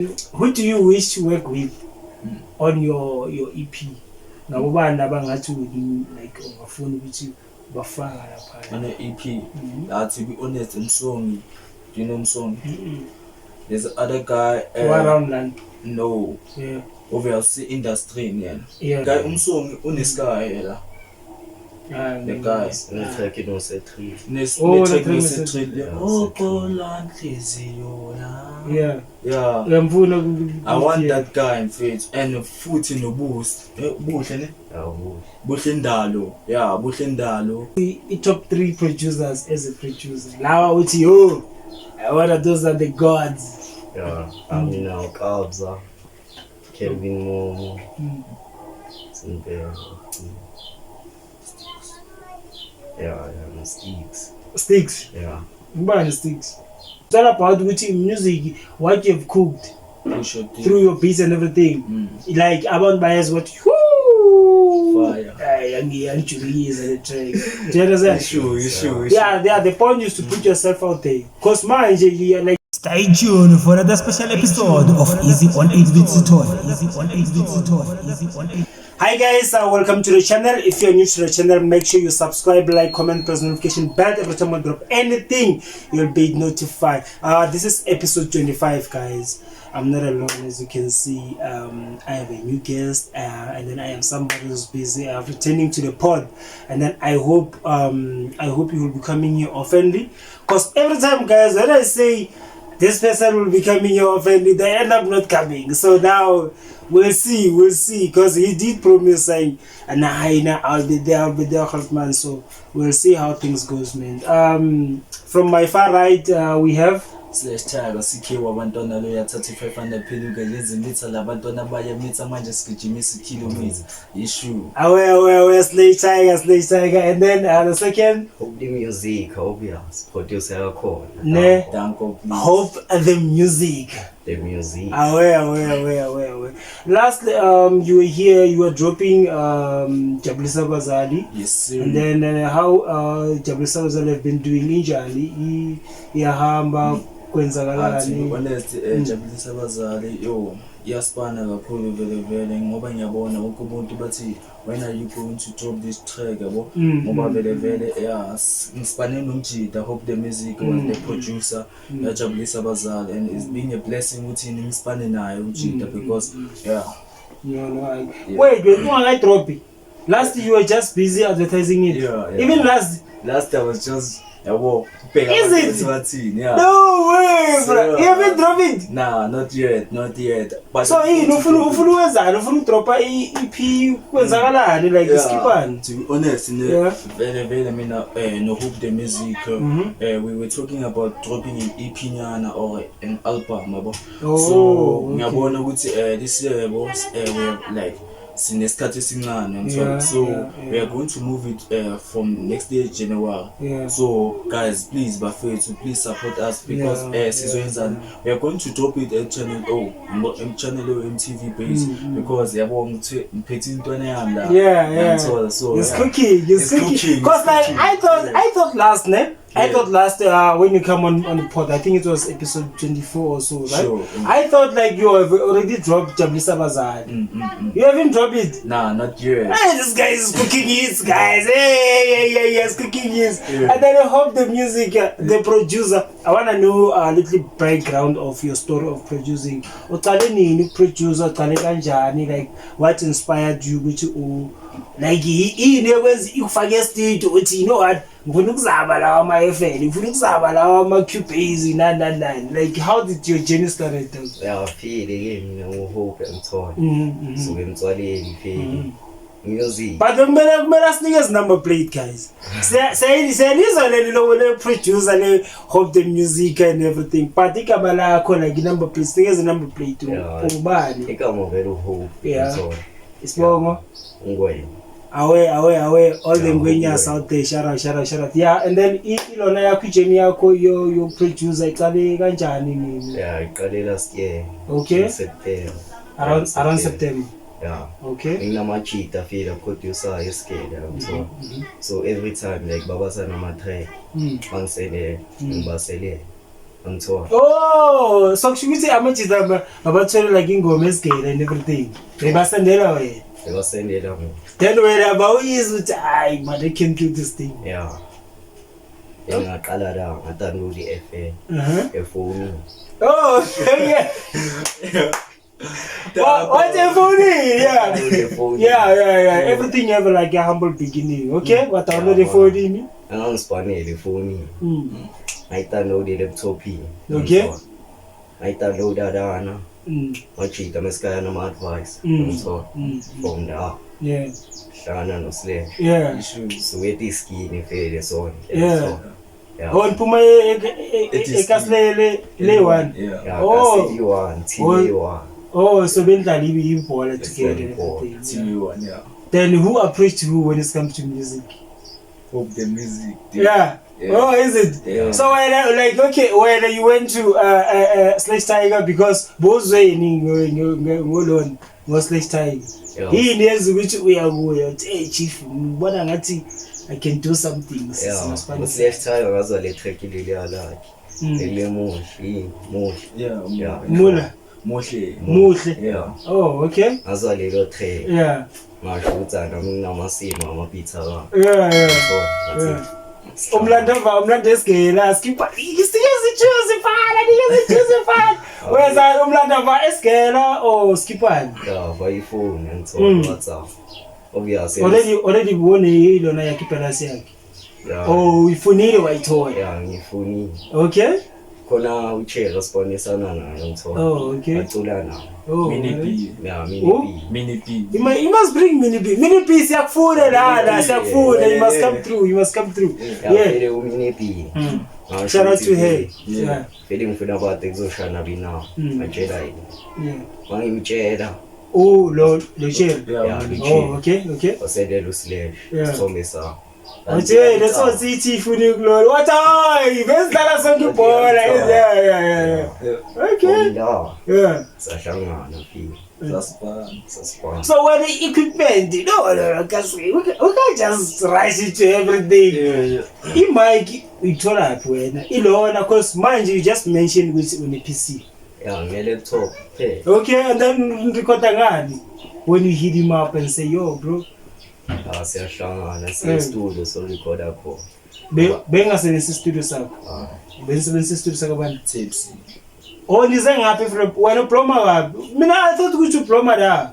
Who do you wish to work with on your EP? Ngabobani abangathi like ungafuna ukuthi bafaka lapha? On EP. To be honest, Msongi. Do you know Msongi? Mm-mm. There's other guy. Around land. No. Obviously industry yena. Guy Umsongi unesky la. The guy. Ne-track ino-Setri. Oh, Ne-track the no-Setri. Yeah, Okola nhliziyo la. Yeah. Uyamfuna I want that guy mfethu and futhi nobuhle. Buhle ne? Awubuhle. Buhle Ndalo. Yeah, Buhle Ndalo. I-top 3 producers as a producer. Lawa uthi yo, I want those are the gods. Yeah, I mean now Kabza, Kelvin Momo, Simpela. Yeah, no Sticks. Sticks. Yeah. Ngubani Sticks? It's all about ukuthi music, what you've cooked Push your thing. through your beats and everything. Like abantu bayazi what whoo Fire. Ay, angijulisa le track. Do you understand? Sure. Yeah, the point is to put yourself out there. Cause manje you are like Stay tuned for another special episode of Easy on 8 with Sithole. Easy on 8 with Sithole. Easy on 8. Hi guys, welcome to the channel. If you're new to the channel, make sure you subscribe, like, comment, press notification bell. Every time I drop anything, you'll be notified. This is episode 25, guys. I'm not alone, as you can see. I have a new guest, and then I am somebody who's busy returning to the pod. And then I hope you will be coming here oftenly, because every time, guys, when I say this person will be coming here oftenly, they end up not coming. So now we'll see, because he did promise saying, and I'll be there, man. So we'll see how things goes, man. From my far right, we have Slash Tiger CK wabantwana lo yathatha 500 pheluka yezimitha labantwana bayamitha manje sigijimisa kilometer issue. Awe Slash Tiger, and then the second Hope the music, obvious. Producer yakhona. Ne. Danko, please. Hope the music. The music. Awe. Lastly, you were here, you were dropping Jabulisa Bazali. Yes, sir. And then how Jabulisa Bazali have been doing injani? Iyahamba kwenzakalani? To be honest, Jabulisa Bazali, yo, iyaspana kakhulu vele ngoba ngiyabona wonke umuntu bathi when are you going to drop this track yabo? Ngoba vele yeah, ngispane nomjida. Hope the music was the producer yaJabulisa Bazali, and it's been a blessing ukuthi ngispane naye umjida because yeah. No, wait, I drop it. Last you were just busy advertising it. Yeah. Even last I was just yabo. Is it? Yeah. No way, bro. You haven't dropped it? Nah, not yet. But so ufuna wenzani? Ufuna udropa EP kwenzakalani like iskipani? To be honest, vele mina no Hope the music. We were talking about dropping an EP nyana or an album yabo. So ngiyabona ukuthi this year we have like sinesikhathi esincane, so we are going to move it from next year January. So guys, please bafethu, please support us because we are going to drop it at Channel O, Channel O MTV base because yabo ngiphethe intwana yami la. Yeah. So it's cooking. Because like I thought last ne? I thought last when you come on the pod, I think it was episode 24 or so, right? Sure. I thought like you have already dropped Jabulisa Bazali. You haven't dropped it? Nah, not yet. Hey, this guy is cooking hits, guys. Hey, he's cooking hits. Yeah. And then I hope the music, the producer. I wanna know a little background of your story of producing. Uqale nini producer? Uqale kanjani? Like what inspired you to like yini ekwenza ikufake e-studio uthi you know what? Ngifuna ukuzama lawa ama-FL, ngifuna ukuzama lawa ama-Cubase, nani. Like how did your journey start? Yeah, feel ke mina ngo-Hope ngithola. Suke emtswaleni feel. Music. But kumele asinikeze number plate, guys. Siyalizwa leli lo producer le Hope the music and everything. But igama lakho like number plate, sinikeze number plate ungubani? Igama vele uHope ngithola. Isibongo? Ngwenya. Awe, all the Ngwenyas out there, shout out. Yeah, and then ilona yakho journey yakho yo producer iqale kanjani nini? Yeah, iqale last year. Okay. September. Around September. Yeah. Okay. Nginamajita feel producer esikele so so every time like babasa nama track bangisele ngibasele. Angithola. Oh, so kusho ukuthi amajita abathola like ingoma esigela and everything. Bebasendela wena. Bebasendela mina. Then wena bawuyizwa ukuthi hayi man, I can do this thing. Yeah. Engaqala la ngadownload i-FN efonini. Oh, yeah. What a phone, yeah. Yeah. Everything have like a humble beginning. Okay, what download the phone? Angangispanele efonini. Ngayidownload e-laptopini. Okay. Ngayidownloada lana. Ngajika mesikaya nama-advice. Ngithola. From la. Yeah. Hlangana noSlash. Yeah. Suke etiskini vele sonke. Yeah. Yeah. Oh, niphuma ekasilele le one. Yeah. Oh. Kaseli one, team one. Oh, so bendlala ibhola together. Team one, yeah. Then who approached who when it comes to music? Hope the music. Yeah. Yeah. Oh, is it? Yeah. So when like okay, when you went to Slash Tiger because bozweni ngolona ngo Slash Tiger. Yeah. Yini yenza ukuthi uyakuya uthi hey chief ngibona ngathi I can do something. Yeah. Slash Tiger ngazwa le track leliya lakhe. Le muhle, muhle. Yeah. Yeah. Mula. Muhle. Muhle. Yeah. Oh, okay. Ngazwa lelo track. Yeah. Ngasho ukuthi nami nginamasimo amapizza la. Yeah, yeah. Umlando esigela skipha isiyezithuzi fana niyezithuzi fana wenza umlando va esigela or skiphani. Yeah, by phone and so WhatsApp. Obviously. Already wone ilona yakhe ibhalasi yakhe. Yeah. Oh, uyifunile wayithola. Yeah, ngifunile. Okay. Khona uCherry sibonisana naye ngithola. Oh, okay. Acula naye. Oh, Mini B. Yeah, Mini B. Mini B. You must bring Mini B. Mini B siyakufuna lana, siyakufuna. You must come through. You must come through. Yeah, vele uMini B. Shout out to her. Yeah. Vele ngifuna abantu ekuzoshana bina. Ngitshela yini. Yeah. Mangimtshela. Oh, lo Cherry. Yeah. Oh, okay, okay. Wasendela uSlash. Sithombe sakho. Othe leso sithi ifuna ukulona. What hayi, besidlala sonke ibhola. Yeah. Okay. Yeah. Sahlangana fika. Sasipana. So when the equipment, no, because we can't just rush into everything. Yeah. I-mic uyithola phi wena? Ilona because manje you just mentioned ukuthi une PC. Yeah, nge laptop. Okay, and then record ngani? When you hit him up and say, yo bro, siyahlangana siye studio so recorda khona. Bengasebenzisi studio sakho. Bengisebenzisa studio sakho bani? Tipsy. Oh, nize ngaphi from wena uploma wapi? Mina I thought ukuthi uploma la.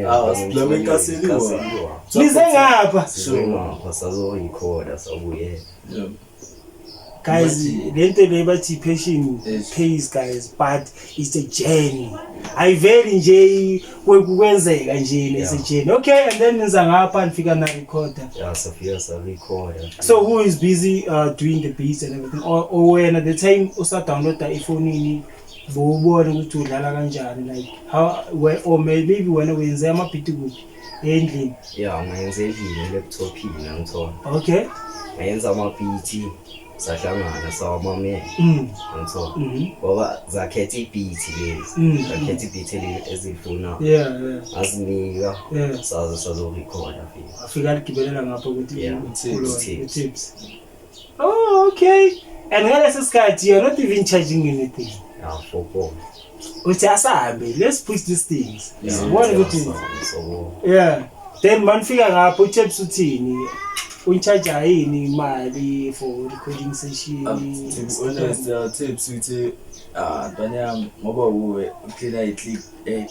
Ah, siploma eKaseliwa. Nize ngapha. Sure, sazorecorda sabuye. Yeah. Guys, lento le bathi passion pays guys, but it's a journey. Ayiveli nje kwenzeka nje it's a journey. Okay, and then niza ngapha nifika na recorder. Yeah, Sophia sa recorder. So who is busy doing the beats and everything? Or when at the time usa download iphone bowubona ukuthi udlala kanjani like how where, or maybe wena wenze ama beat kuphi endlini? Yeah, ngayenze endlini laptopini ngithola. Okay. Ngayenza ama beat sahlangana sawamamela. Ngithola. Ngoba zakhetha ibeat lezi. Zakhetha ibeat ezifuna. Yeah, yeah. Azinika. Sazo recorda fika. Afika ligibelela ngapha ukuthi tips. Oh, okay. And ngalesi sikhathi you're not even charging anything. Yeah, for four. Uthi asahambe, let's push these things. Sibone ukuthi yeah. Then manifika ngapho uChips uthini? Uncharge yini imali for recording session? To be honest, Tips uthi ntwana yami ngoba uwe uclean i-clip,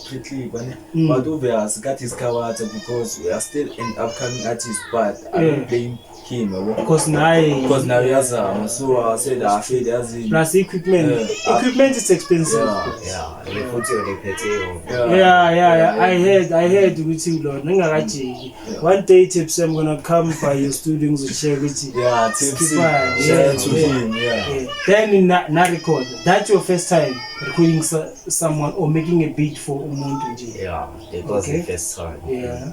pre-clip but obviously got his cover because we are still an upcoming artist, but I don't blame him because now uyazama. So I said I feel yazi plus equipment. Equipment is expensive. Yeah, futhi yona Yeah. I heard ukuthi lona ngingakajiki. One day Tips, I'm gonna come by your studio ngizocheck ukuthi yeah, Tips. Yeah, to him, yeah. Then na record. That's your first time recording someone or making a beat for umuntu nje. Yeah, it was the first time. Yeah.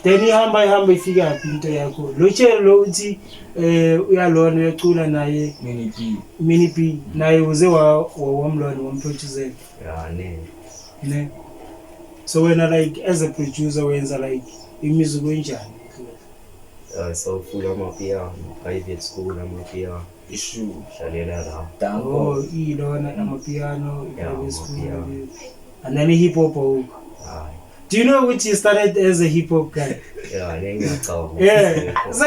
Then ihamba ifika phi into yakho? Lo Cherry lo uthi uyalona uyacula naye Mini B naye uze wamlona wamproducer. Yeah, ne. So when like as a producer wenza like music enjani? So full amapiano, private school amapiano. Issue. Dlalela la. Danko. Oh, ilona amapiano, Yeah, i-private school. amapiano. And then hip hop awukho. Hayi. Do you know which you started as a hip hop guy? Yeah, ngiyacabanga. Yeah. So,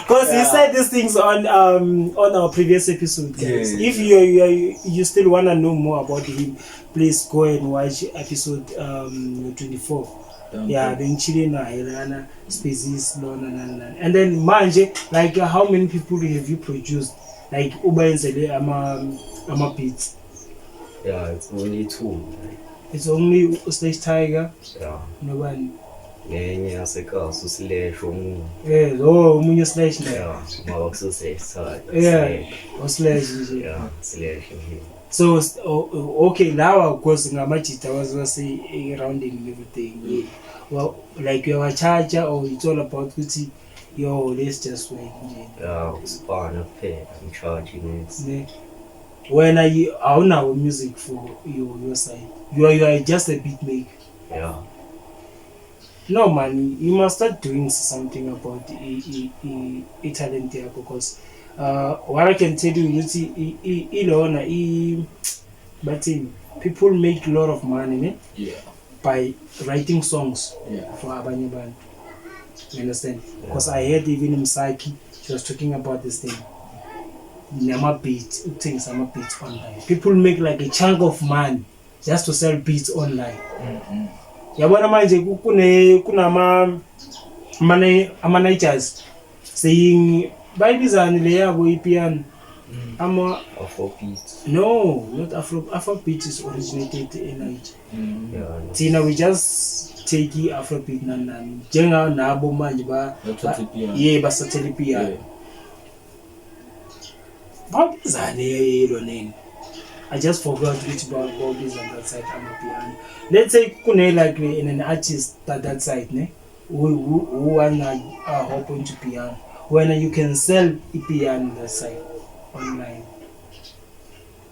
because he said these things on our previous episode, guys. Yeah. If you still wanna know more about him, please go and watch episode 24. Danko. Yeah, bengitshile naye lana species lona nani nani. And then manje, like how many people have you produced? Like ubayenzele ama beats. Yeah, it's only two. It's only Slash Tiger, Yeah. nobani. Nenye yasekasi uSlash omunye. Yeah, oh omunye Slash naye. Yeah, ngoba kusuSlash Tiger. Yeah. Slash nje. Yeah, Slash nje. So okay, lawa because ngamajita was rounding and everything. Yeah. Well, like uyawacharge or it's all about ukuthi yo let's just wait nje. Yeah, usipana kuphela, ngicharge next. Ne? Wena awunawo music for your side. You are just a beat maker. Yeah. No man, you must start doing something about i talent yakho because what I can tell you ukuthi ilona i bathini people make a lot of money ne? Yeah. By writing songs Yeah. for abanye abantu. You understand? Because I heard even Msaki, she was talking about this thing. Nama beats, ukuthengisa ama beats online. People make like a chunk of money just to sell beats online. Yabona manje kune kunama mane ama managers saying bayibizani le yabo ipiano ama Afrobeat. No, not Afro. Afrobeat is originated in Nigeria. Yeah. No. Thina we just take i-Afrobeat nani nani njenga nabo manje ba Bathatha ipiano. Yeah, basathela ipiano. Yeah. Bawubizani loneni? I just forgot which bawubiza on that side amapiano. Let's say kune like in an artist that side ne who wanna hop onto piano. When you can sell ipiano that side online.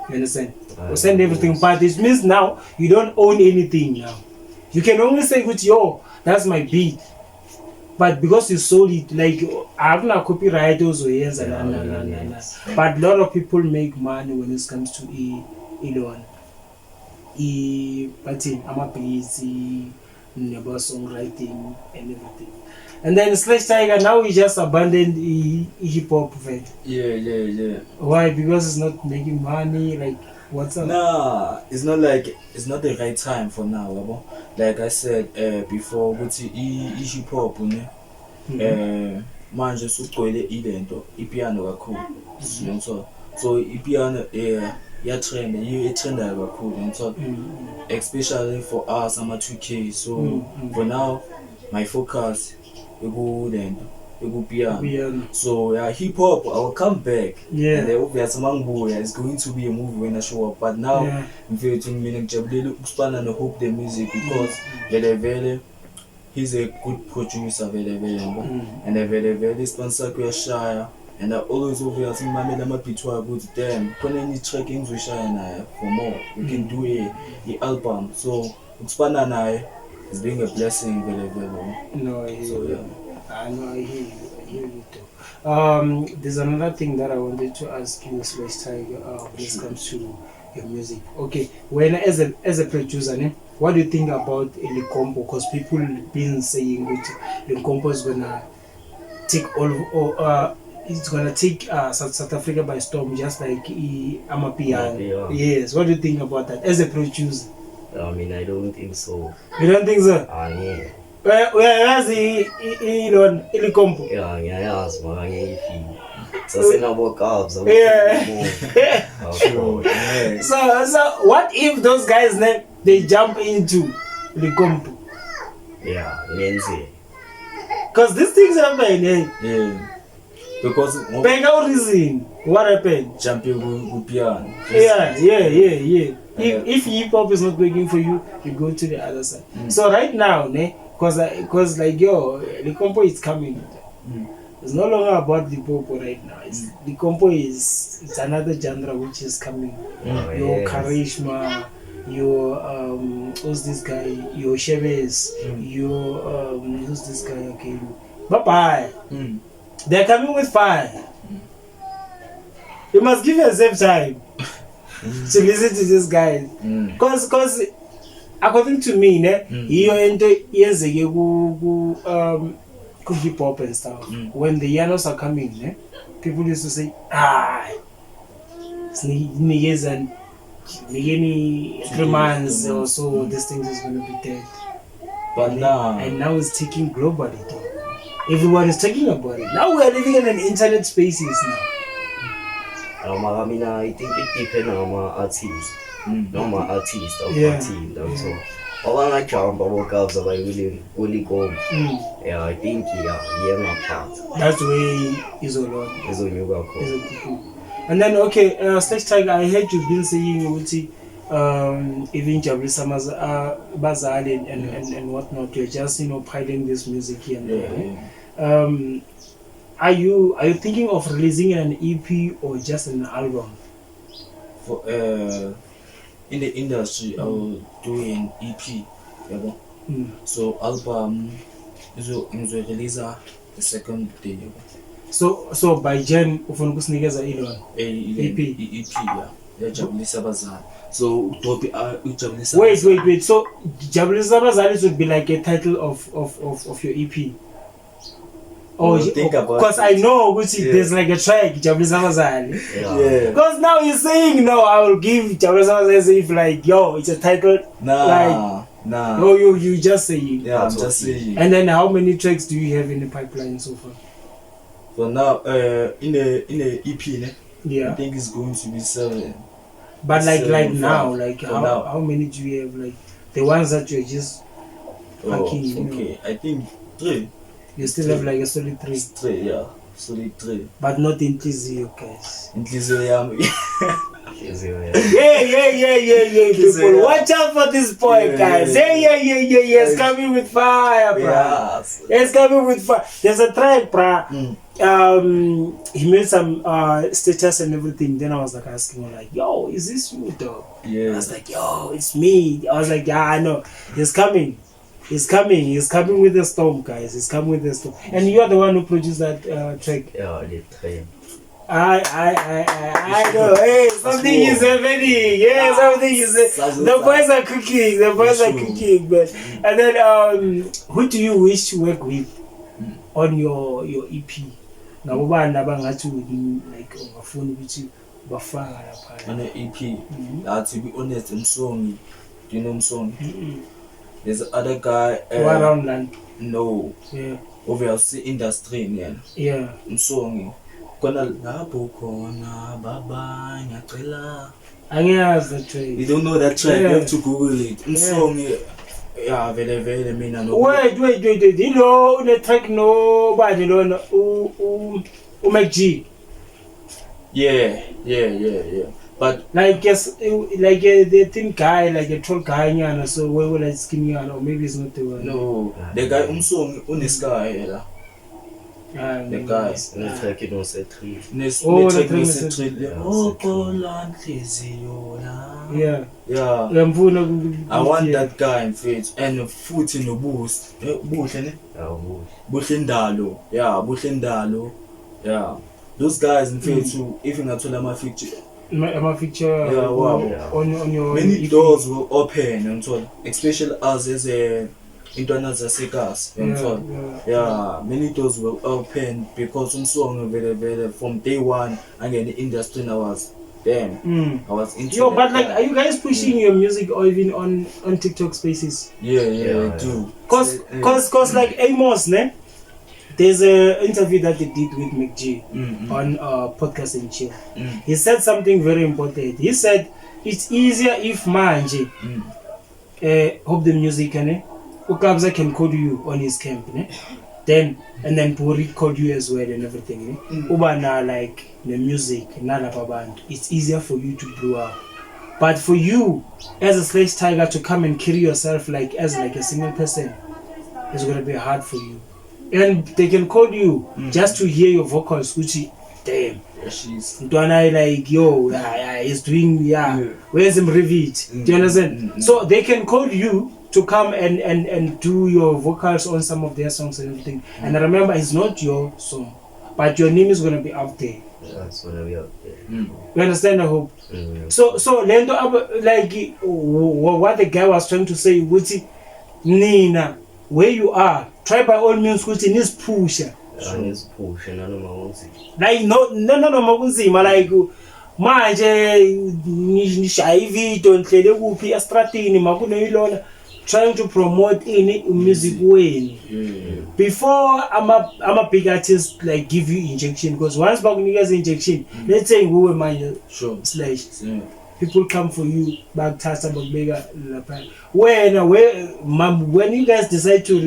You understand? You send everything, but it means now you don't own anything now. You can only say, "Good, yo, that's my beat." But because you sold it, like I have no copyright also, yes, Yeah, na, na, na, na, na. yes. But a lot of people make money when it comes to e elon, e bathini ama beats, about songwriting and everything. And then Slash Tiger, now we just abandoned hip hop vet. Yeah. Why? Because it's not making money. Like, what's up? Nah, it's not like it's not the right time for now, yabo. Like I said before, ukuthi i hip hop ne manje sugcwele ilento ipiano kakhulu. Ngiyangithola. So ipiano ya trend, yiyo etrendayo kakhulu, ngiyangithola. Especially for us ama 2K. So for now my focus ikulento ikupiano. Piano. So yeah, hip hop, I will come back. Yeah. And then obviously mangibuya, it's going to be a movie when I show up. But now mfethu mina ngijabulele ukusipana no Hope the Music because vele vele he's a good producer vele vele yabo. And vele vele isipani sakhe uyashaya. And I always obviously ngimamela ama beat wakhe ukuthi damn khona enye track engizoyishaya naye for more. We can do a album. So ukusipana naye is being a blessing vele vele. No, I hear So, you. yeah. I know, I hear you. I hear you too. There's another thing that I wanted to ask you, Slash Tiger, when it comes to your music. Okay, when as a producer, ne, what do you think about Lekompo? Because people been saying that Lekompo is gonna take all, it's gonna take South Africa by storm, just like Amapiano. Amapiano. Yes. What do you think about that as a producer? I mean, I don't think so. You don't think so? Yeah. Uyayazi ilona iLikompo? Yeah, ngiyayazi mara ngeke ifike. Sasenabo Cubs. Yeah. Sure. Yeah. So what if those guys they jump into Lekompo? Yeah, ngenzeka. Because these things happen, eh? Yeah. Because Bheka reason what happened? jumping ku piano. Yeah. If hip hop is not working for you, you go to the other side. So right now, ne, cause like yo, Lekompo is coming. It's no longer about Limpopo right now. It's Lekompo is it's another genre which is coming. Oh, Your yes. Charisma, your who's this guy? Your Chavez, your who's this guy again? Bye bye. They're coming with fire. You must give yourself time to listen to this guy. Cause according to me, ne, yiyo into yenzeke ku hip hop and stuff. When the Yanos are coming, ne, people used to say, ah, sinikeza nikeni 3 months or so, this thing is gonna be dead. But now, And now it's taking globally though. Everyone is talking about it. Now we are living in an internet spaces now. Awu, mara mina I think it depend ngama-artist noma artist awuphathile, so abangajumpa aboKabza baye kuLikompo. Yeah, I think, yeah, iye ngaphatha. That's the way izolona. Izonyuka khona. Izokhuphuka. And then okay, Slash Tiger, I heard you've been saying ukuthi even Jabulisa Bazali and whatnot, you're just piling this music here and there. Eh? Are you thinking of releasing an EP or just an album? For in the industry, I will do an EP, yabo. So album izo ngizo-release the second day, yabo. So by Jan ufuna ukusinikeza ilona. EP. EP, yeah. Yajabulisa abazali. So udrop ujabulisa. Wait, wait, wait. So Jabulisa Abazali would be like a title of your EP. Oh, Oh, think about because it. I know ukuthi there's like a track Jabulisa Abazali. Yeah. Because now you're saying no, I will give Jabulisa Abazali as if like, yo, it's a title. Nah, Like, nah. No, you just saying. Yeah, I'm just saying. And then how many tracks do you have in the pipeline so far? For now, in the EP, ne, I think it's going to be seven. But like Seven, like now, five. like For how now. how many do you have? Like the ones that you're just Oh, packing, you know. okay. I think three. You still have like a solid three. It's three, yeah. Solid three. But not Inhliziyo, guys. Inhliziyo yami. Inhliziyo yami. Yeah, people. Yeah. Watch out for this boy, guys. Yeah. It's coming with fire, bro. It's coming with fire. There's a track, bruh. He made some status and everything. Then I was like asking him, like, yo, is this you, dog? I was like, yo, it's me. I was like, yeah, I know. He's coming. He's coming. He's coming with the storm, guys. He's coming with the storm. And you are the one who produced that track. Yeah, le track. I know. Hey, something is happening. Yeah, something is. The boys are cooking. The boys are cooking, man. And then, who do you wish to work with on your EP? Ngabobani abangathi like ungafuna ukuthi bafaka lapha? On the EP. To be honest, Msongi. Do you know Msongi? Mm-mm. There's other guy. Around land. No. Obviously industry yena. Msongi. Khona lapho khona baba ngiyacela. Angiyazi that track. You don't know that track, you have to Google it. Msongi. Yeah, vele vele mina no. Wait, wait, wait, wait. Ilo une track no bani lona u Mac G. Yeah. But like yes, like the thin guy, like a tall guy nyana, so we were like skinny nyana, or maybe it's not the one. No, the guy Umsongi unesky la. The guy. Ne-track ino-Setri. Oh, Ne-track the track no-Setri. Yeah, Oh, kola nhliziyo la. Yeah. Uyamfuna I want that guy mfethu and futhi noBoost. Buhle ne? Awubuhle. Buhle Ndalo. Yeah, Buhle Ndalo. Yeah. Those guys mfethu if ngathola ama feature Ama feature Yeah, wow. on your many EP. Doors will open, uyangithola, especially us as a intwana zasekasi, uyangithola. Yeah, many doors will open because uMsongi vele vele from day one angene industry I was damn, I was into Yo, that but like, guy. Are you guys pushing your music or even on TikTok spaces? Yeah, Yeah, I do. Cause, cause like Amos, ne? There's a interview that they did with McG on Podcast and Chill. He said something very important. He said it's easier if manje Hope the Music ne uKabza can call you on his camp ne, then and then Buri called you as well and everything ne. Uba na like the music nalapha abantu, it's easier for you to blow up. But for you as a Slash Tiger to come and carry yourself like as like a single person, it's gonna be hard for you. And they can call you just to hear your vocals, which damn. Yeah, she's Ntwana like yo, yeah, he's doing yeah. Where's him Revit? Do you understand? So they can call you to come and do your vocals on some of their songs and everything. And remember, it's not your song. But your name is gonna be out there. Yeah, it's gonna be out there. You understand, I hope. Mm. So lento like what the guy was trying to say ukuthi nina where you are, try by all means ukuthi nisiphusha. Yeah, nisiphushe nanoma kunzima. Like no no no noma kunzima, like manje nishaya ivideo nihlele kuphi estratini makuneyilona trying to promote ini music wenu before ama big artists like give you injection, because once bakunikeza injection, let's say nguwe manje slash people come for you, bakuthatha bakubeka lapha wena where when you guys decide to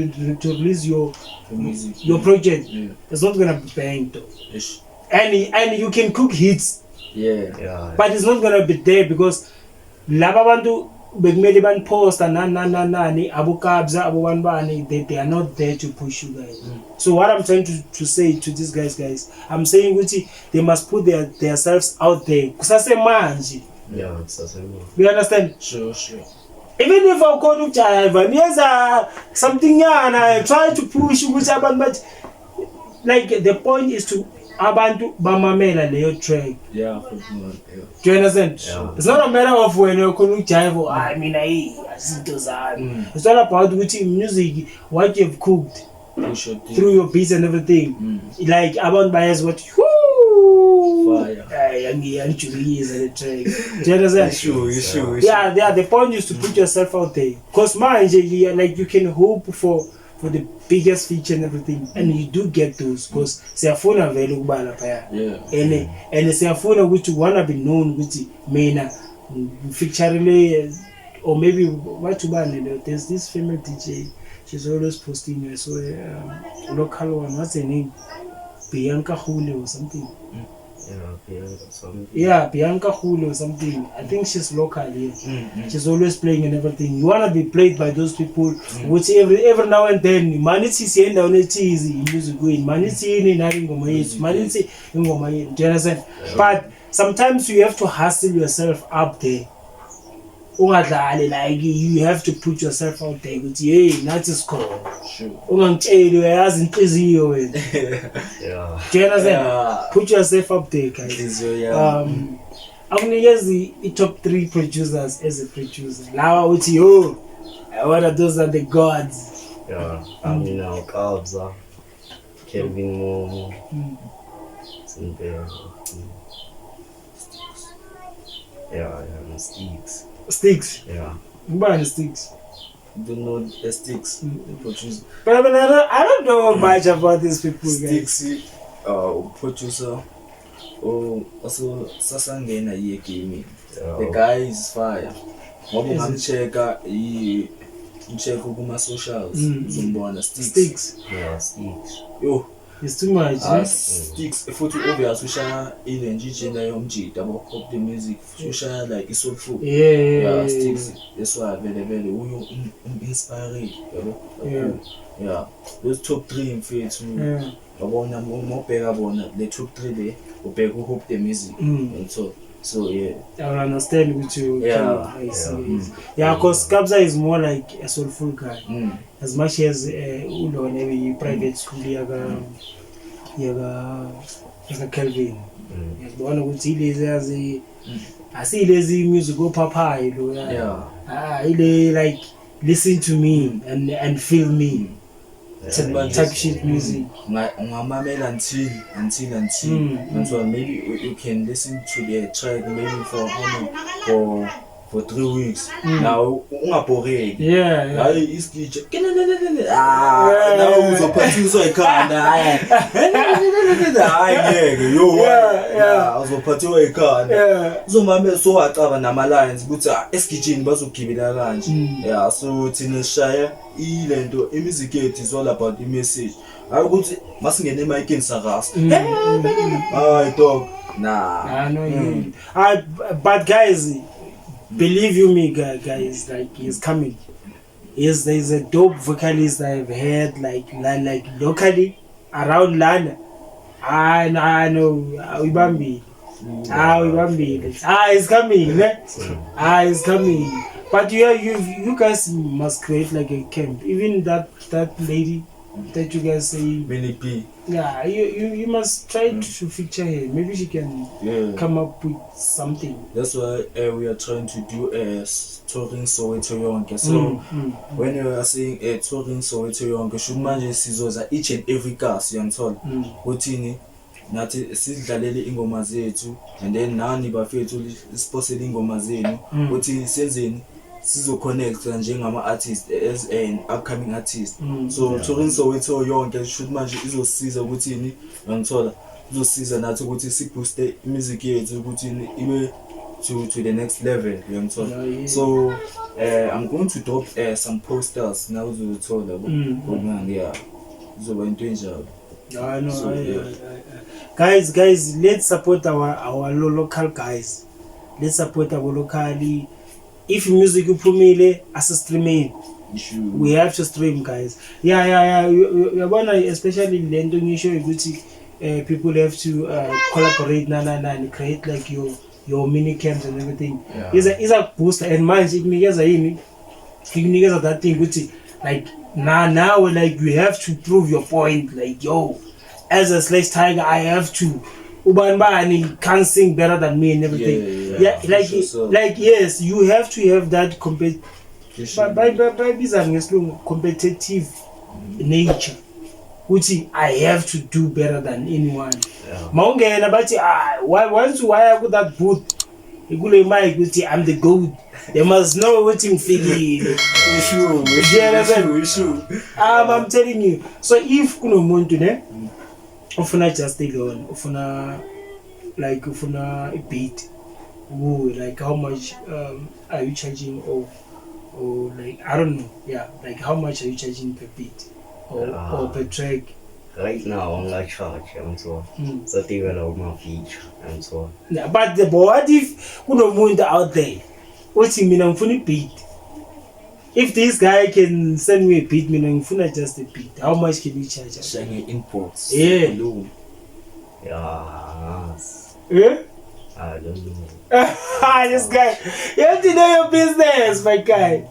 release your music, your project, it's not gonna be banged though. And you can cook hits, but it's not gonna be there because laba bantu bekumele baniposta nani abokabza abobantu bani, they are not there to push you guys. So what I'm trying to say to these guys, I'm saying ukuthi they must put themselves out there kusasemanje. Yeah, kusasemanje. You understand? Sure. Even if awukhona ukujiva niyenza something yana, try to push ukuthi abantu bathi, like the point is to abantu bamamela leyo track. Yeah. Do you understand? Yeah. It's not a matter of when you're khona ukujiva, I mean azinto zami. It's all about ukuthi music, what you've cooked through your beats and everything. Like abantu bayazi what Fire. Angijulisa le track. Do you understand? Sure. Yeah, the point is to put yourself out there. Because manje, like you can hope for the biggest feature and everything, and you do get those because siyafuna vele ukuba lapha. Yeah. And siyafuna ukuthi wanna be known ukuthi mina feature or maybe what ubani, there's this female DJ, she's always posting, so local one, what's her name? Bianca Hule or something. Yeah, Bianca something. Yeah, Bianca Hule or something. I think she's local here. She's always playing and everything. You wanna be played by those people, which every now and then, manithi siyenda unethizi music win, manithi yini nari ingoma yethu, manithi ingoma yethu. Do you understand? But sometimes you have to hustle yourself up there. Ungadlali, like you have to put yourself out there. Ukuthi hey, nathi sikhona. Sure. Ungangitsheli uyayazi inhliziyo wena. Yeah. Do you understand? Yeah. Put yourself up there, guys. Akunikeza i-top 3 producers as a producer. Lawa uthi yo, I want those are the gods. Yeah. I mean, Kabza, Kelvin Momo, Simpe. Yeah, Sticks. Sticks. Yeah. Ubani Sticks? Don't know the Sticks, the producer. But I mean, I don't know much about these people. Sticks, producer. Oh, also sasangena iye gaming. The guy is fire. Ngoba ungamchecka i check kuma socials, uzombona Sticks. Yeah, Sticks. Yo, it's too much. Sticks futhi obvious ushaya ile nje yomjita yabo pop the music, ushaya like isoulful. Yeah, Sticks. That's why vele uyo inspire yabo. Yeah. Those top 3 mfethu. Yabona mobheka bona le top 3 le ubheka uhope the music and so yeah. I will understand what you I see. Yeah, because Kabza is more like a soulful guy. As much as ulona i private school yaka Kelvin. Yabona ukuthi ilezi yazi asilezi music ophaphayo lo. Yeah. Ile like listen to me and feel me. Type shit music. Ungamamela until and so maybe you can listen to the track maybe for how many, for 3 weeks. Now ungabhoreki. Yeah. Hayi isigitsha. Now uzophathiswa ikhanda. Hayi ngeke yo. Yeah. Uzophathiwa ikhanda. Yeah. Uzomamela so wacaba nama lines ukuthi esigitshini bazogibela kanje. Yeah, so thina sishaya ilento imusic yethu is all about the message. Hayi ukuthi masingene emicini sakas. Hayi dog. Nah. I know you. But guys, believe you me, guys, like he's coming. There's a dope vocalist I've heard like locally around Lana. I know Ubambi. Ubambi. He's coming. Ne? He's coming. But you guys must create like a camp. Even that lady, that you guys saying. Mini P. Yeah, you must try to feature her. Maybe she can come up with something. That's why we are trying to do a touring Soweto yonke. So when you are saying touring Soweto yonke, should manje sizoza each and every cast, uyangithola? Kuthini nathi sidlalele ingoma zethu and then nani bafethu siphosele ingoma zenu ukuthi senzeni sizoconnecta njengama-artist as an upcoming artist. So touring Soweto yonke should manje izosiza ukuthini, uyangithola, izosiza nathi ukuthi sibooste music yethu ukuthi ibe to the next level, uyangithola. So I'm going to drop some posters now uzothola ngoba yeah izoba into enjalo. I know, So, yeah. Guys, let's support our local guys. Let's support our locally. If music iphumile, asistreaming. We have to stream, guys. Yeah. Uyabona, especially lento ngisho ukuthi people have to collaborate na na na and create like your mini camps and everything. Yeah. Is a booster and manje ikunikeza yini? Ikunikeza that thing ukuthi like now like you have to prove your point, like yo, as a Slash Tiger I have to ubani bani can't sing better than me and everything. Yeah, Yeah, like sure, so. like yes, you have to have that bayibiza ngesilungu competitive nature ukuthi I have to do better than anyone. Mawungena bathi once waya ku that booth kule mic ukuthi I'm the goat, they must know ukuthi ngifikile. Sure. I'm telling you. So if kunomuntu ne ufuna just alone, ufuna like ufuna a beat, ooh, like how much are you charging or like I don't know, yeah, like how much are you charging per beat or per track? Right now I'm not charge, I'm so so develop my feature, I'm so. Yeah, but the what if kunomuntu out there uthi mina ngifuna beat? If this guy can send me a beat, mina ngifuna just a beat. How much can you charge? Shange inbox. Yeah. Yeah. Yeah? I don't know. This guy, you have to know your business, my guy.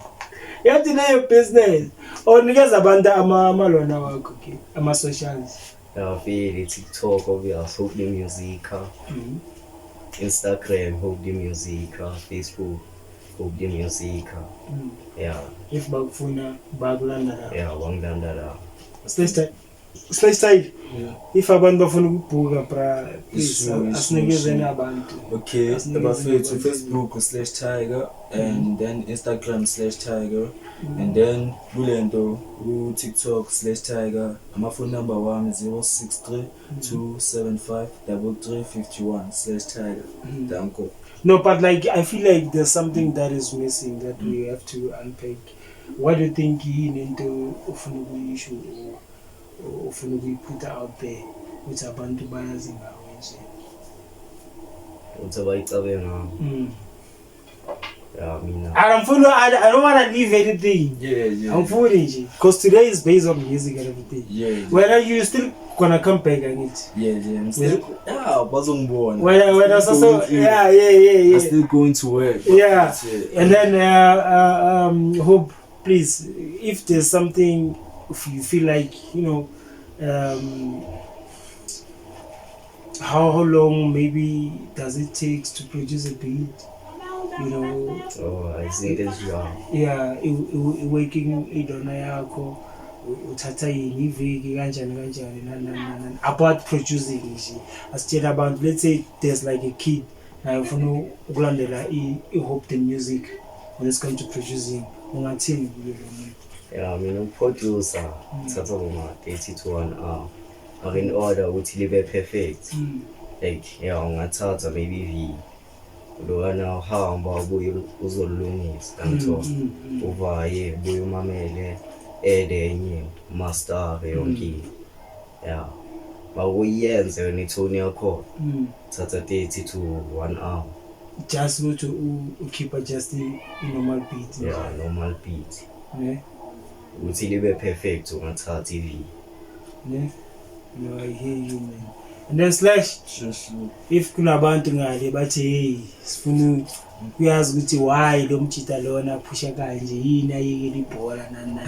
You have to know your business. Or nikeza abantu amalona wakho ke, ama socials. Yeah, vele TikTok obvious, Hope the Music. Instagram, Hope the Music, Facebook, Hope the Music. Yeah. If bakufuna bakulanda la. Yeah, bangilanda la. Slash Tiger. Yeah. If abantu bafuna ukubhuka bra, please asinikezeni abantu. Okay, bafethu Facebook Slash Tiger and then Instagram Slash Tiger and then kulento ku TikTok Slash Tiger. Ama phone number wami 063 275 3351 Slash Tiger. Danko. No, but like I feel like there's something that is missing that we have to unpack. What do you think yini into ufuna ukuyisho ufuna ukuyiput out there ukuthi abantu bayazi ngawe nje? Ukuthi abayicabe ngami. Yeah, mina. I don't want to leave anything. Yeah. I'm fooling nje because today is based on music and everything. Yeah. Whether you still gonna come back on it. Yeah. I'm still, yeah, bazongibona. When I so yeah. I'm still going to work. Yeah. And then Hope, please, if there's something, if you feel like, you know, how long maybe does it take to produce a beat, you know? Oh, I see this job. Yeah, working idona yakho uthatha yini iviki kanjani nani about producing nje. Asitshela abantu, let's say there's like a kid naye ufuna ukulandela i-Hope the Music when it's going to producing, ungathini kuyo lo muntu? Yeah, mina uproducer thatha boma 30 to 1 hour. But in order ukuthi libe perfect. Like yeah, ungathatha maybe v lona uhamba ubuye uzolungisa ngitho uvaye ubuye umamele elenye master yonke. Yeah. Bawuyenze wena ithoni yakho. Thatha 30 to 1 hour. Just go to ukhipha just i normal beat. Yeah, normal beat. Ne? Ukuthi libe perfect ungathatha iV. Ne? No, I hear you, man. And then Slash, Sure. if kunabantu ngale bathi hey, sifuna kuyazi ukuthi why lo mjita lona phusha kanje yini ayekela ibhola nani.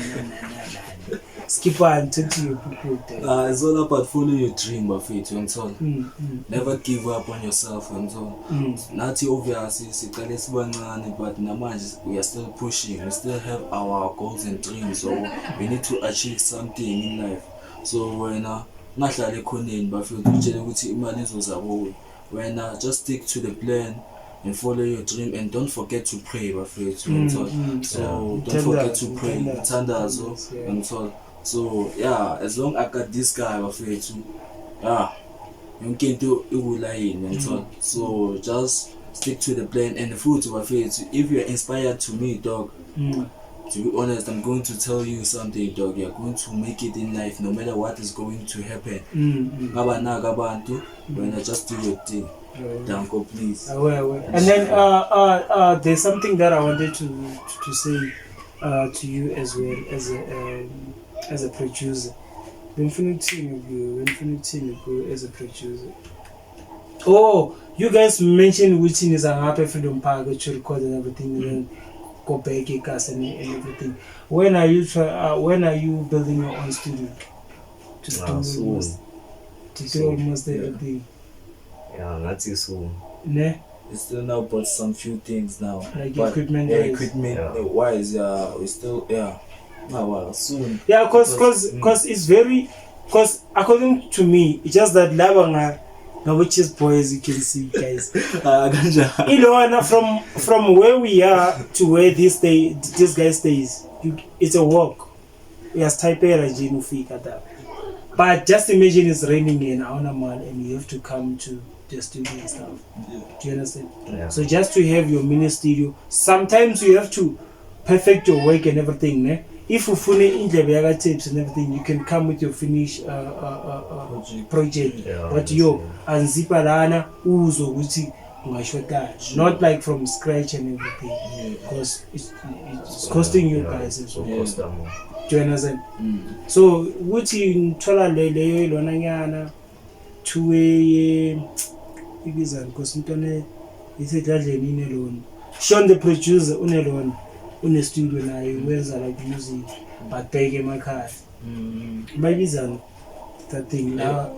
Skip on, talk to your people there. It's all about follow your dream, bafethu, uyangithola. Never give up on yourself, uyangithola. Nathi obviously siqale sibancane, but namanje we are still pushing. We still have our goals and dreams, so we need to achieve something in life. So wena ungahlali ekhoneni, bafethu, utshele ukuthi imali izoza kuwe. Wena just stick to the plan and follow your dream, and don't forget to pray, bafethu, uyangithola. So don't forget to pray, Umthandazo, umthandazo, uyangithola. So yeah, as long I got this guy, bafethu, yeah, yonke into ikulayini, uyangithola. So just stick to the plan. And futhi bafethu, if you're inspired to me, dog, to be honest, I'm going to tell you something, dog. You're going to make it in life, no matter what is going to happen. Ngabanaka abantu, wena just do your thing. Danko, please. Awe, awe. And then there's something that I wanted to say to you as well as a producer. Bengifuna ukuthini kuwe? Bengifuna ukuthini kuwe as a producer? Oh, you guys mentioned ukuthi niza ngapha e-Freedom Park to record and everything, and then go back eKasi and everything. When are you building your own studio? To do Soon. almost, to do Soon. almost everything. Yeah, ngathi soon. Ne? We still now bought some few things now. Like But, equipment yeah, wise. equipment wise, yeah, we still, yeah. Nah, well, soon. Yeah, cause Because- cause cause it's very, cause according to me, it's just that laba nga ngabo Cheese Boys, you can see, guys. Ah, kanjani? Ilona from where we are to where this guy stays, it's a walk. Uyasithayipela nje ufika da. But just imagine it's raining in Aunamal and you have to come to the studio and stuff. Do you understand? Yeah. So just to have your mini studio, sometimes you have to perfect your work and everything, ne? If ufune indlebe yaka tapes and everything, you can come with your finish Project. project. Yeah, But yo, anzipa lana uzwe ukuthi ungashota, not like from scratch and everything, because it's costing you guys as well. Costa more. Do you understand? So ukuthi ngithola le leyo lona nyana two way ibizani, because intwana isedladleni inelona. Sean the producer unelona, une studio naye, wenza like music but bheke emakhaya. Bayibizani that thing la?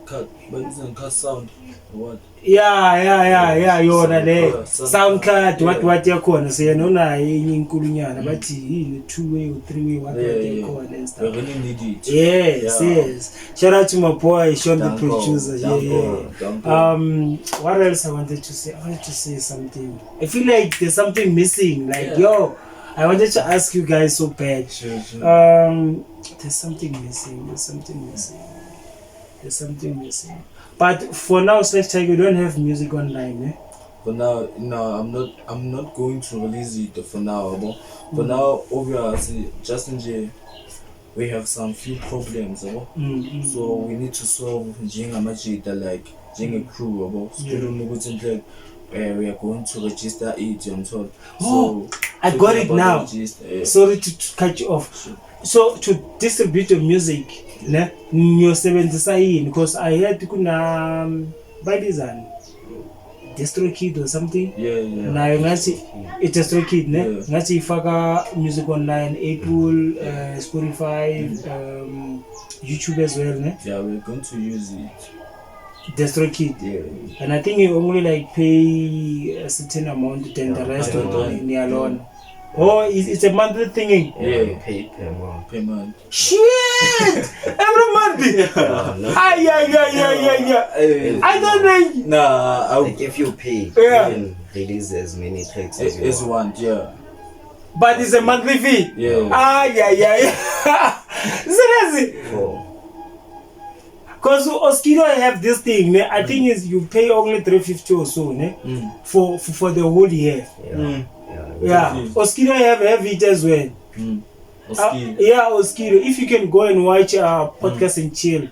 Cut, but isn't cut sound or what? Yeah, yona le Yeah, sound sound card, what what yakhona. So yena unayo enye inkulunyana, bathi yini, two way or three way, what what yakhona and We stuff. really need it. Yes, yes. Shout out to my boy Sean the Danko, producer. Yeah, Danko, yeah. Danko. What else I wanted to say? I wanted to say something. I feel like there's something missing. Like, yo, I wanted to ask you guys so bad. Sure, sure. There's something missing. There's something missing. There's something missing. But for now, Slash Tiger, you don't have music online, eh? For now, no, I'm not going to release it for now. But for now, obviously, just in jail, we have some few problems, yabo. So we need to solve njengamajita, like njenge-crew, yabo. Sikhulume ukuthi nhle, we are going to register it, uyangithola. Oh, So I got it about now. register, yeah. Sorry to cut you off. So to distribute your music, ne? Niyosebenzisa yini? Because I heard kuna bayibizani, DistroKid or something. Yeah. Nayo ngathi i-DistroKid, ne? Yeah. Ngathi ifaka music online, Apple, Spotify, YouTube as well, ne? Yeah, we're going to use it. DistroKid. Yeah. And I think you only like pay a certain amount, then the Yeah, rest per month. niyalona. Oh, it's a monthly thingy. Yeah, Yeah. you pay per month. Per month. Shit! Every month! Yeah, no, Ay, ay, ay, ay, ay, ay. I don't know. Nah, I like if you pay, Yeah. you can release as many tracks as you it's want. one, yeah. But it's a monthly fee. Yeah. Ay, ay, ay. Seriously? For Because Oskido have this thing, ne? I think is you pay only 350 or so, ne? For the whole year. yeah, yeah, Yeah. Oskido have it as well. Oskido. Yeah, Oskido. If you can go and watch Podcast and Chill,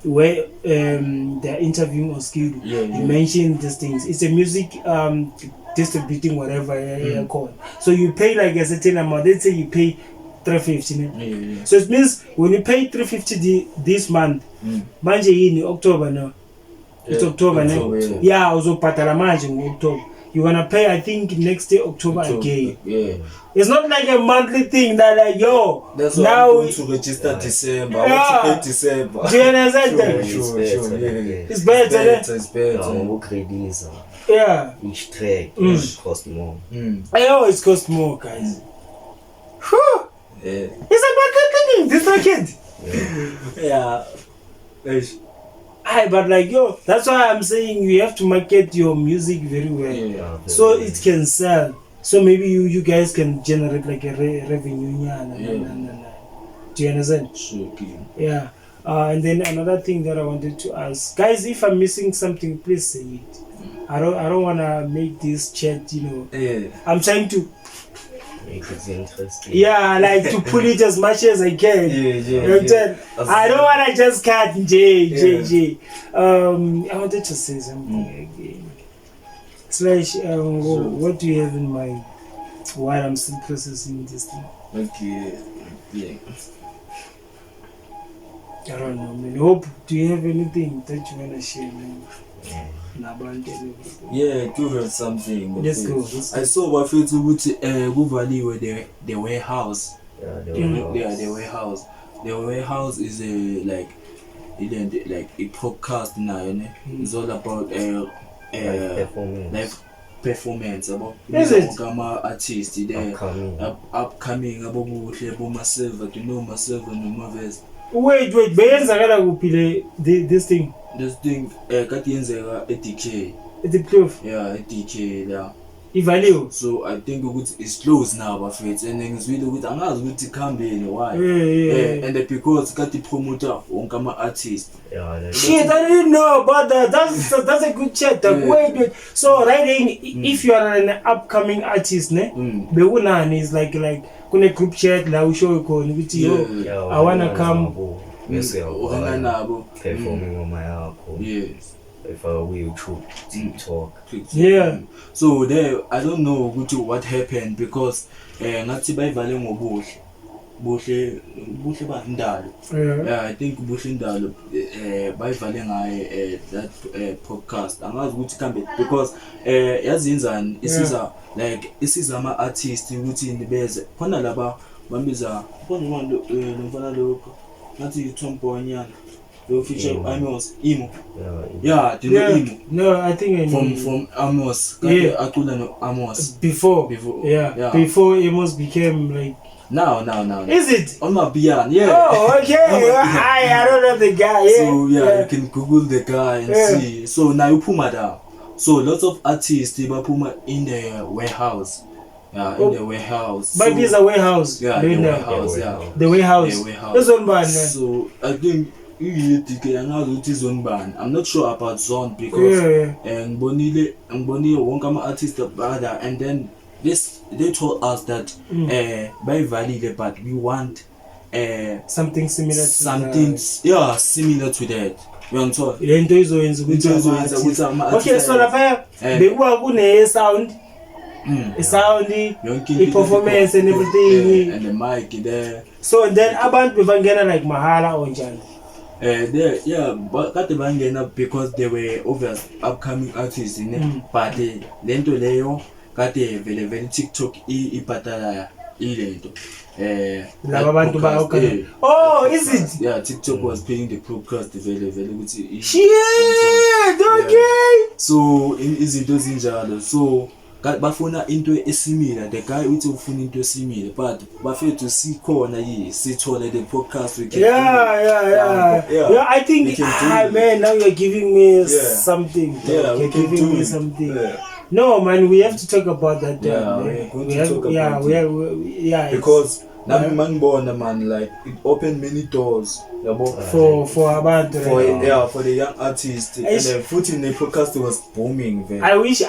where they're interviewing Oskido, Yeah, he yeah. mentioned these things. It's a music distributing whatever called. So you pay like a certain amount. Let's say you pay 350. Ne? Yeah, yeah. So it means when you pay 350 this month, manje yini, October, no? It's Yeah, October, ne? October, yeah. Yeah, uzobhadala manje ngo-October. You're gonna pay, I think, next year October again. Yeah. It's not like a monthly thing that like yo That's why now. I'm going to register December. I Yeah. want to pay December. Do you understand that? Sure, It's sure, better, sure. Yeah. yeah. It's better, It's better. It's Yeah, better. ngokurelease Yeah. each track it cost more. I always cost more, guys. Whew. Yeah. It's a market thing. This market. Yeah. Eish. Aye, but like yo, that's why I'm saying you have to market your music very well. Yeah. Yeah, So very- it can sell. So maybe you guys can generate like a revenue. Yeah, na, Yeah. na, na, na. Do you understand? Sure, King. Yeah. And then another thing that I wanted to ask, guys, if I'm missing something, please say it. I don't wanna make this chat, you know. Yeah. I'm trying to, make it interesting. yeah, like to pull it as much as I can. Yeah, yeah, You understand? yeah. I don't wanna just cut J J Yeah. J. I wanted to say something again. Slash, what do you have in mind while I'm still processing this thing? Okay. Yeah. I don't know, man. Hope, do you have anything that you wanna share, man? Nabantu and everything. Yeah, I do have something. Let's go, let's go. I saw bafethu ukuthi kuvaliwe the warehouse. Yeah, the warehouse. Yeah, the warehouse. The warehouse is a like ilento like a podcast nayo ne. It's all about Live performance. live performance yabo. Is it? Wonke ama artists there. Upcoming. Upcoming abobuhle boma Silver, do you know Masilver noMaves? Wait, wait, beyenzakala kuphi le this thing? This thing kade yenzeka e-DK. At the cliff. Yeah, e-DK la. Ivaliwe. So I think ukuthi it's closed now bafethu and ngizwile ukuthi angazi ukuthi kuhambeni why. Yeah, yeah. And because kade promoter wonke ama artists. Yeah, like, Shit, I didn't know about that. That's a good chat. Dog. Yeah. Wait, wait. So writing, if you are an upcoming artist, ne? Bekunani is like kune group chat la usho khona ukuthi yo Yeah. yeah, I wanna come. Bese Uhanga uyabhala nabo. perform ingoma yakho. Yes. Ifaka ku-YouTube, TikTok. Yeah. So there I don't know ukuthi what happened because ngathi bayivale ngobuhle. Buhle buhle bandalo. Yeah. Yeah, I think Buhle Ndalo bayivale ngaye that podcast. Angazi ukuthi kambe because yazi yenzani isiza like isiza ama artists ukuthi nibeze khona laba bambiza khona manje lo mfana lo ngathi Tom Boy nyana lo feature Imo. Amos Imo. Yeah, Yeah, do you know Yeah. Imo? No, I think I know. From Amos. Yeah. Kade acula no Amos. Before. Before. Yeah. Yeah. Before Amos became like Now. Is it? On my piano, yeah. Oh, okay. I don't know the guy. Yeah. So yeah, you can Google the guy and Yeah. see. So now you Puma down. So lots of artists they baphuma in the warehouse. Yeah, in Oh. the warehouse. But so, there's a warehouse. Yeah, the Right now. warehouse, Yeah, yeah. warehouse. The warehouse. The warehouse. This one man. So I think iye angazi ukuthi zone bani. I'm not sure about zone because Yeah, yeah. ngibonile wonke ama artists brother and then this they told us that bayivalile but we want Something similar to something that. yeah similar to that. Uyangithola? Le nto izoyenza ukuthi Into izoyenza ukuthi ama-artist Okay, so lapha bekuwa kune sound, sound, Yonke into i-performance and everything. Yeah, and the mic there. So and then abantu bebangena like mahala or njani? There, yeah, but kade bangena because they were obvious upcoming artists, ne? But lento leyo kade vele vele TikTok ibhatala ilento. Laba bantu ba podcast, okay. Oh, is it? Yeah, TikTok was paying the podcast vele vele ukuthi Shit, okay. So izinto ezinjalo. So bafuna into esimila. The guy uthi ufuna into esimile, but bafethu sikhona yi sithole the podcast we can Yeah, yeah, yeah. Yeah. Yeah, I think We can do it. man, now you're giving me Yeah. something. dog. Yeah, we You're can giving do me it. something. Yeah. No, man, we have to talk about that. Yeah, man. we're going We to have, talk yeah, about we it. have, we, yeah, it's Because nami Yeah. mangibona man like it opened many doors yabo for abantu for right? yeah for the young artist and Eish. then futhi ne podcast was booming vele. I wish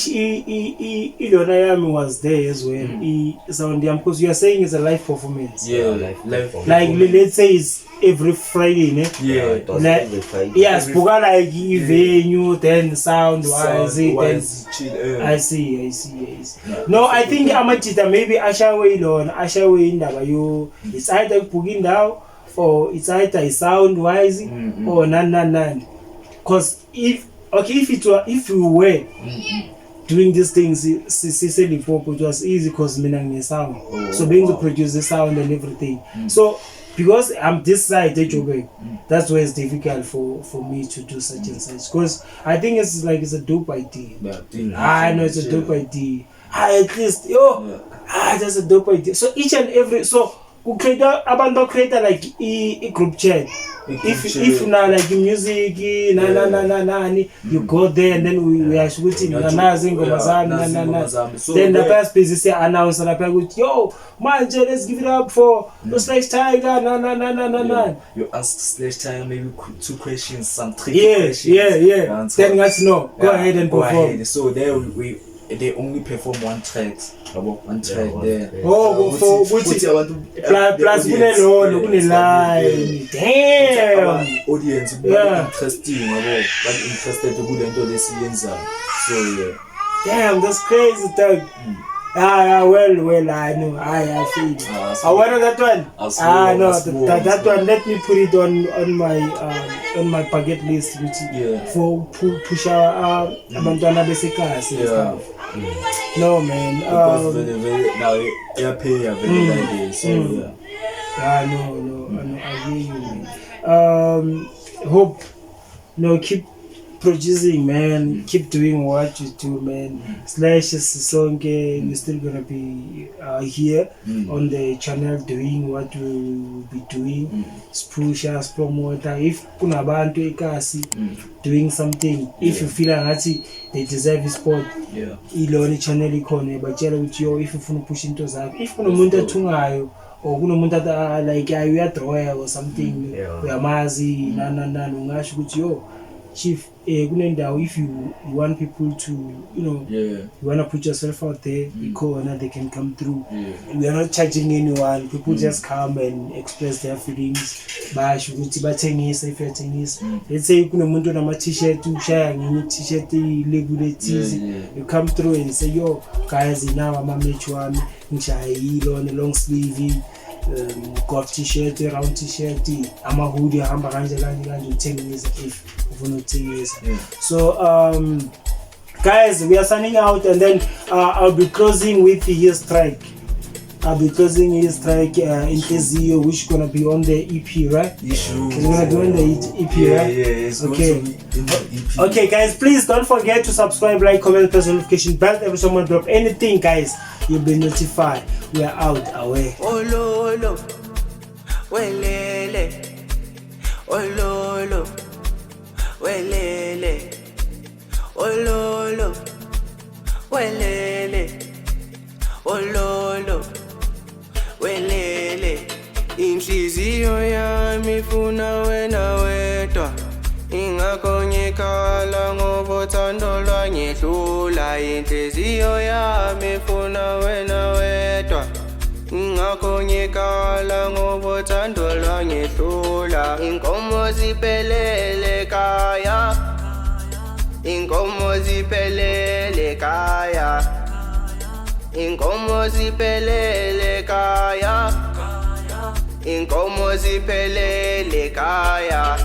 ilona yami was there as well. I sound yami because you are saying it's a live performance. Yeah, Yeah, live live performance. Like let's say it's every Friday, ne? Yeah. it was Like- every Friday. Yeah, sibuka like i-venue, then sound wise, Sound then wise, chill, I see, I see, I see. Yeah. No, I think amajita maybe ashawe ilona, ashawe indaba yo. It's either ukubhuka indawo or it's either i-sound wise or nani nani nani. Cause if okay, if it were if you were Doing these things sise-Limpopo, it was easy because mina ngine-sound. Oh, So wow. bengizoproduce the sound and everything. So because I'm this side eJoburg, that's where it's difficult for me to do such and such, because I think it's like it's a dope idea. Yeah, thing. I know it's a dope idea. Ah, at least yo, ah, that's a dope idea. So each and every, so ku-create abantu ba-create like i-group chat. I-group If chat. if na like music na na na na nani, you go there and then we uyasho ukuthi mina nazi ingoma zami, na nazi na ingoma na zami. So then there- lapha sibhizi siya-announce lapha ukuthi yo, manje let's give it up for Slash Tiger, na na na na na na. Yeah. You ask Slash Tiger maybe two questions, some tricky questions. Yeah, then ngathi no, go Yeah, ahead and go perform. ahead. So there we they only perform one track, yabo, one track one there. track. Oh, for Ukuthi- ukuthi ukuthi abantu plus the plus audience, kunelolo yeah, kune-line, damn. Audience interesting, yabo, ba interested kulento lesiyenzayo. So yeah. Damn, that's crazy, dog. Ah, yeah, well, I know, I feel it. Ah, I want that one. Asibonge, Ah, no, asibonge, that asibonge. one. Let me put it on my bucket list, which Yeah. for push abantwana besekasi and Yeah. stuff. No, man. Because very very now iyaphaya vele like so yeah. Ah, no, I hear you, man. Hope, no, keep producing, man. Keep doing what you do, man. Slash Sisonke, we're still gonna be here on the channel doing what we will be doing. Push us, promoter. If kunabantu ekasi doing something, if you feel ngathi they deserve a spot, ilona channel ikhona, batshela ukuthi yo, if ufuna uphusha into zakho, if kunomuntu athungayo or kunomuntu like uyadrawa or something, uyamazi na na na, ungasho ukuthi yo chief, kunendawo, if you want people to, you know, you want to put yourself out there, ikhona, they can come through. We are not charging anyone. People just come and express their feelings, basho ukuthi bathengisa, if uyathengisa, let's say kunomuntu onama t-shirt, ushaya ngenye t-shirt ilabel ethize, you come through and say, yo guys, now ama-merch wami ngishaya yilona long sleeve, golf t-shirt, round t-shirt, ama-hoodie ahamba kanje kanje kanje, uthengisa if ufuna ukuthengisa. So guys, we are signing out, and then I'll be closing with his track. I'll be closing his track, Inhliziyo, which gonna be on the EP, right? Issue. It's gonna be on the EP, Yeah, right? yeah, it's going Okay. to be in the EP. Okay, guys, please don't forget to subscribe, like, comment, press notification bell. Every time I drop anything, guys, you'll be notified. We are out. Away. Ololo, welele, ololo, welele, ololo, welele, ololo, welele. Inhliziyo yami ifuna wena wedwa, ingakho ngikhala ngoba uthando lwangehlula. Inhliziyo yami ifuna wena wedwa, ingakho ngikhala ngoba uthando lwangehlula. Inkomo ziphelele ekhaya, inkomo ziphelele ekhaya, inkomo ziphelele ekhaya, inkomo ziphelele ekhaya.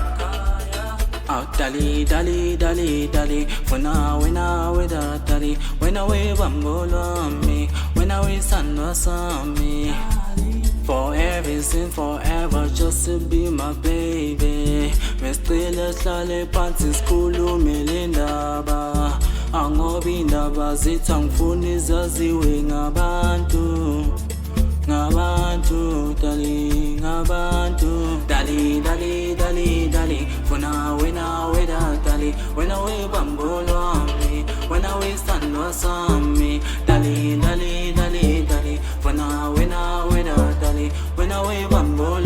Oh, dali, dali, dali, dali. Funa wena weda dali. Wena we bambo lwami. Wena we sandwa sami. For everything, forever, just to be my baby. Mesicela sihlale phansi sikhulume le ndaba. Angoba indaba zithi angifuni zaziwe ngabantu. Ngabantu, dali, ngabantu. Dali, dali, dali, dali. Funa wena weda dali. Wena we bambo lwami. Wena we sandwa sami. Dali, dali, dali, dali. Funa wena weda dali. Wena we bambo